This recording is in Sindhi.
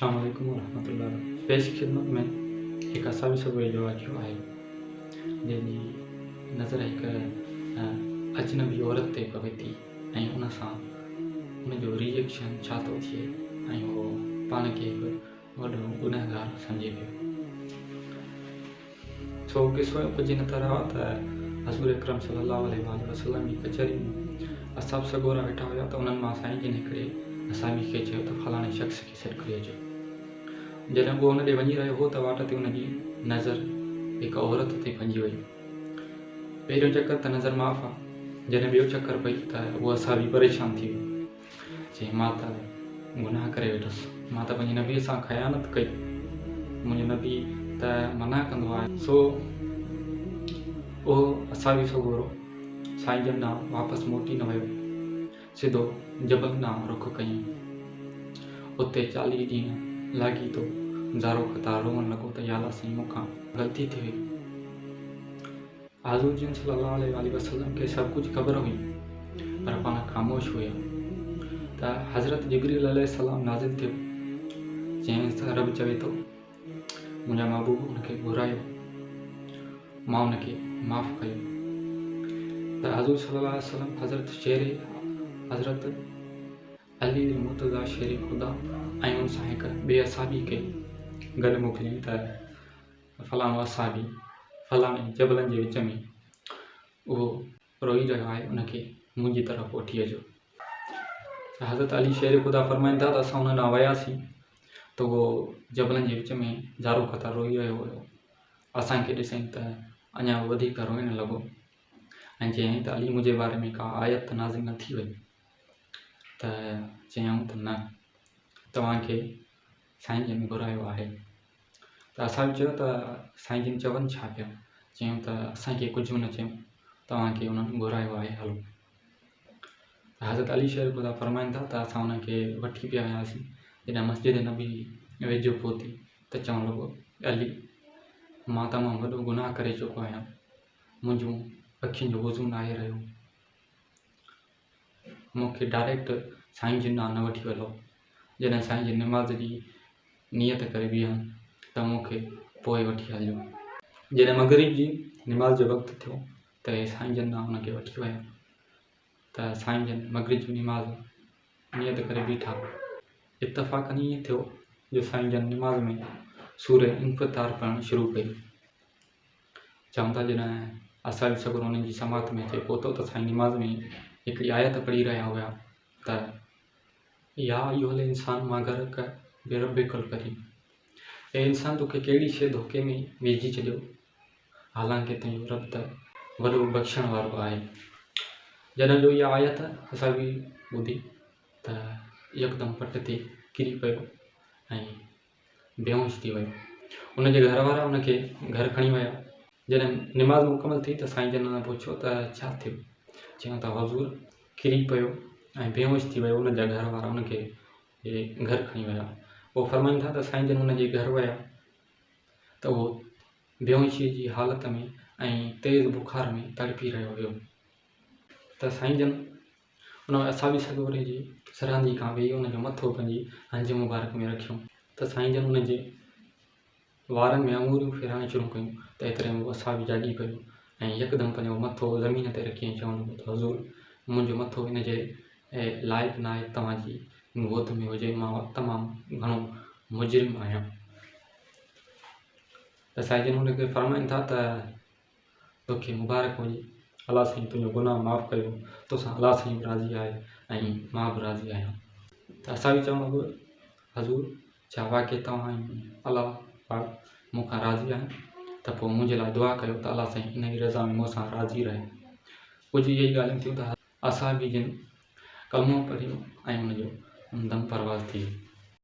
السلام عليڪم ورحمة الله پيش خدمت ۾ هڪ اصحابي سڳوري جو واقعو آهي جنهن جي نظر هڪ اجنبي عورت تي پوي ٿي ۽ ان سان ان جو ري ايڪشن ڇا ٿو ٿئي ۽ هو پاڻ کي هڪ وڏو گنهگار سمجهي پيو. سو قصو ڪجهه هن طرح آ ته حضور اڪرم صلي الله عليه واٰله وسلم جي ڪچهري ۾ اصحاب سڳورا ويٺا هيا ته انهن مان سائين جن هڪڙي اصحابي کي چيو ته فلاڻي شخص کي سڏ ڪري اچو. جڏهن اهو ان ڏي وڃي رهيو هو ته واٽ تي ان جي نظر هڪ عورت تي پئجي وئي. پهريون چڪر ته نظر معاف آ، جڏهن ٻيو چڪر پئي ته اهو اصحابي پريشان ٿي ويو. چيائين، مان ته گناهه ڪري ويٺس، مان ته پنهنجي نبيء سان خيانت ڪئي، منهنجو نبي ته منع ڪندو آهي. سو اهو اصحابي سڳورو سائين جن ڏانهن واپس موٽي نه ويو، سڌو جبل ڏانهن رخ ڪيائين. اتي 40 ڏينهن لاڳيتو زارو قطار روئڻ لڳو ته يا الله سائين مون کان غلطي ٿي وئي. حضور جن صلي الله عليه واٰله وسلم کي سڀ ڪجهه خبر هئي پر پاڻ خاموش هيا ته حضرت جبريل عليه السلام نازل ٿيو چيائينس ته رب چوي ٿو منهنجا محبوب ان کي گهرايو مان ان کي معاف ڪيو ته حضور صلي الله عليه وسلم حضرت شير حضرت علي المرتضيٰ شير خدا ۽ ان سان هڪ ٻئي اصحابي کي گڏ موڪليائين ته فلاڻو اصحابي فلاڻي جبلن جي وچ ۾ اهو روئي رهيو آهي ان کي منهنجي طرف وٺي اچو. ته حضرت علي شير خدا فرمائن ٿا ته اسان ان ڏانهن وياسين ته اهو جبلن جي وچ ۾ زارو قطار روئي رهيو هيو. اسان کي ڏسئين ته اڃا به وڌيڪ روئڻ لڳو ۽ چيائين ته علي منهنجي باري ۾ ڪا آيت نازل نه ٿي وئي ته چيائون ته نه توهان کي سائين جن گهرايو آهي ته اسان به چيو ته سائين جن چون ڇا پيا؟ چيائون ته اسان کي ڪجهه به نه چيو توهان کي انهن گهرايو آهي هلو ته حضرت علي شير خدا فرمائن ٿا ته اسان انهن کي وٺي پيا وياسين جڏهن مسجد نبي ويجهو پهتي ته چوڻ لڳو علي مان تمام وڏو گناهه ڪري چڪو آهيان منهنجون اکين جو وضو ناهي رهيو مون کي ڊائريڪٽ سائين جن ڏانهن نه وٺي هلو جڏهن سائين جن نماز جي نيت ڪري بيهن ته مون کي پوء وٺي هلجو. جڏهن مغرب جي نماز جو وقت ٿيو ته سائين جن ڏانهن ان کي وٺي ويا ته سائين جن مغرب جي نماز نيت ڪري بيٺا. اتفاقاً ائين ٿيو جو سائين جن نماز ۾ سورة انفطار پڙهڻ شروع ڪئي. چون ٿا جڏهن اصحاب سڳورو انهن جي سماعت ۾ اچي پهتو ته سائين نماز ۾ هڪڙي آيت پڙهي رهيا هيا ته. يا ايها الانسان ما غرک بربک الڪريم اي انسان توکي ڪهڙي شيء ڌوڪي ۾ وجهي ڇڏيو حالانڪه تنهنجو رب ته وڏو بخشڻ وارو آهي. جڏهن جو اها آيت اصحابي ٻڌي ته يڪدم پٽ تي ڪري پيو ۽ بيهوش ٿي ويو. ان جي گهر وارا ان کي گهر کڻي ويا. جڏهن نماز مڪمل ٿي ته سائين جن ان پڇيو ته ڇا ٿيو؟ چيائون ته حضور ڪري پيو ۽ بيهوش ٿي ويو. ان جا گهر وارا ان کي گهر کڻي ويا. هو فرمائن ٿا ته سائين جن ان جي گهر ويا ته اهو بيهوشيء جي حالت ۾ ۽ تيز بخار ۾ تڙپي رهيو هيو ته سائين جن ان اصحابي سڳوري جي سرهاندي کان ويهي ان جو مٿو پنهنجي هنج مبارڪ ۾ رکيو ته سائين جن ان جي وارن ۾ آڱوريون ڦيرائڻ شروع ڪيون ته ايتري ۾ اهو اصحابي جاڳي پيو ۽ يڪدم پنهنجو مٿو زمين تي رکي ۽ چوڻ لڳو ته حضور منهنجو مٿو ان جي لائق ناهي توهان جي گود ۾ هجي مان تمام گهڻو مجرم آهيان ته سائين جن ان کي فرمائن ٿا ته توکي مبارڪ هجي الله سائين تنهنجو گناهه معاف ڪيو توسان الله سائين به راضي آهي ۽ مان به راضي آهيان ته اسان به چوڻ لڳو حضور ڇا واقعي توهان ۽ الله پاڪ مون کان راضي آهن ته پوء منهنجي لاء دعا ڪيو ته الله سائين ان جي رضا ۾ مون سان راضي رهي ڪجهه اهي ئي ڳالهيون ٿيون ته اصحابي جن ڪلمو پڙهيو ۽ ان جو دم پرواز ٿي ويو.